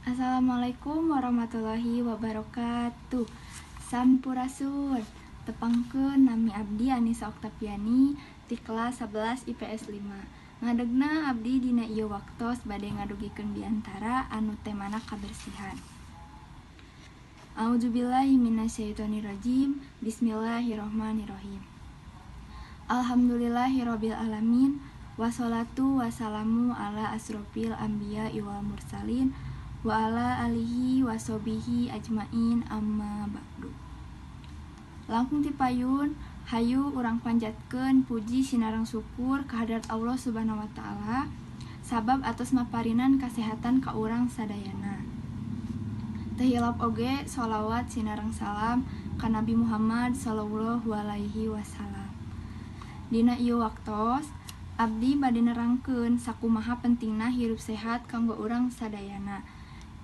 Assalamualaikum warahmatullahi wabarakatuh. Sampurasun. Tepangkeun, nami abdi Anissa Oktaviani ti kelas 11 IPS 5. Ngadegna abdi dina ieu waktos bade ngadugikeun biantara anu temana kabersihan. A'udzubillahi minasyaitonirrajim. Bismillahirrahmanirrahim. Alhamdulillahirabbil alamin. Wassalatu wassalamu ala asrofil anbiya wal mursalin wa ala alihi washobihi ajmain, amma ba'du. Langkung ti payun, hayu urang panjatkeun puji sinareng syukur kehadirat Allah Subhanahu wa Ta'ala sabab atos maparinan kasehatan ka urang sadayana. Teu hilap oge sholawat sinareng salam ka Nabi Muhammad sallallahu alaihi wasallam. Dina ieu waktos abdi bade nerangkeun sakumaha pentingna hirup sehat kanggo urang sadayana.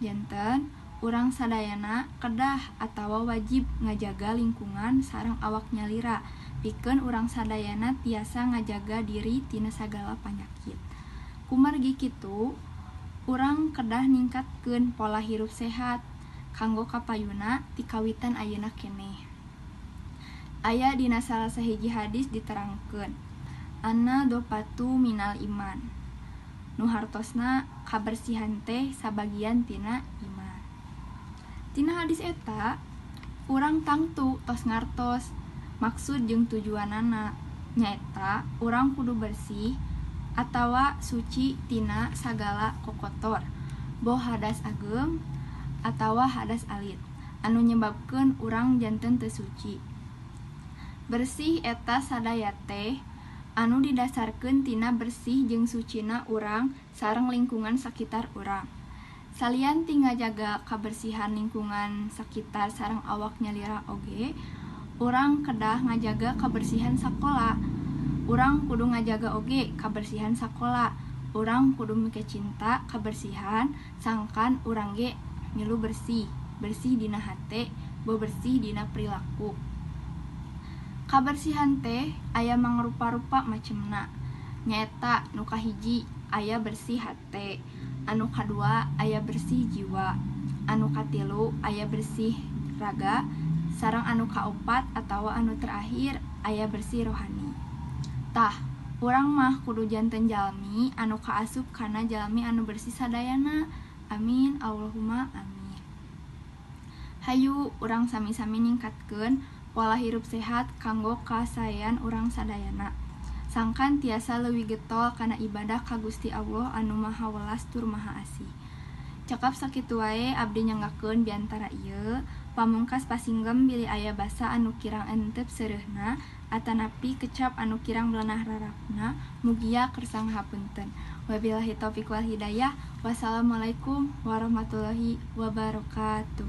Janten urang sadayana kedah atawa wajib ngajaga lingkungan sareng awak nyalira pikeun urang sadayana tiasa ngajaga diri tina sagala panyakit. Kumargi kitu, urang kedah ningkatkeun pola hirup sehat kanggo kapayuna ti kawitan ayeuna keneh. Aya dina salah sahiji hadis diterangkeun, "An-nadhofatu minal iman," nu hartosna kabersihan teh sabagian tina iman. Tina hadis eta urang tangtu tos ngartos maksud jeung tujuanana, nyaeta urang kudu bersih atawa suci tina sagala kokotor, boh hadas ageng atawa hadas alit anu nyebabkeun urang janten teu suci. Bersih eta sadaya teh anu didasarkeun tina bersih jeung sucina urang sareng lingkungan sakitar urang. Salian ti ngajaga kabersihan lingkungan sakitar sareng awak nyalira oge, urang kedah ngajaga kabersihan sakola. Urang kudu ngajaga oge kabersihan sakola. Urang kudu mikacinta kabersihan sangkan urang ge milu bersih, bersih dina hate, boh bersih dina perilaku. Kabersihan teh aya mangrupa-rupa macemna, nyaeta nu kahiji aya bersih hate, anu kadua aya bersih jiwa, anu katilu aya bersih raga, sareng anu kaopat atawa anu terakhir aya bersih rohani. Tah, urang mah kudu janten jalmi anu kaasup kana jalmi anu bersih sadayana. Amin Allahumma amin. Hayu urang sami-sami ningkatkeun pola hirup sehat kanggo kasaean urang sadayana, sangkan tiasa leuwih getol kana ibadah ka Gusti Allah anu Maha Welas tur Maha Asih. Cekap sakitu wae abdi nyanggakeun biantara ieu. Pamungkas pasinggem bilih aya basa anu kirang entep seureuhna atanapi kecap anu kirang melenah rarapna, mugia kersa ngahapunten. Wabillahi taufik wal hidayah. Wassalamualaikum warahmatullahi wabarakatuh.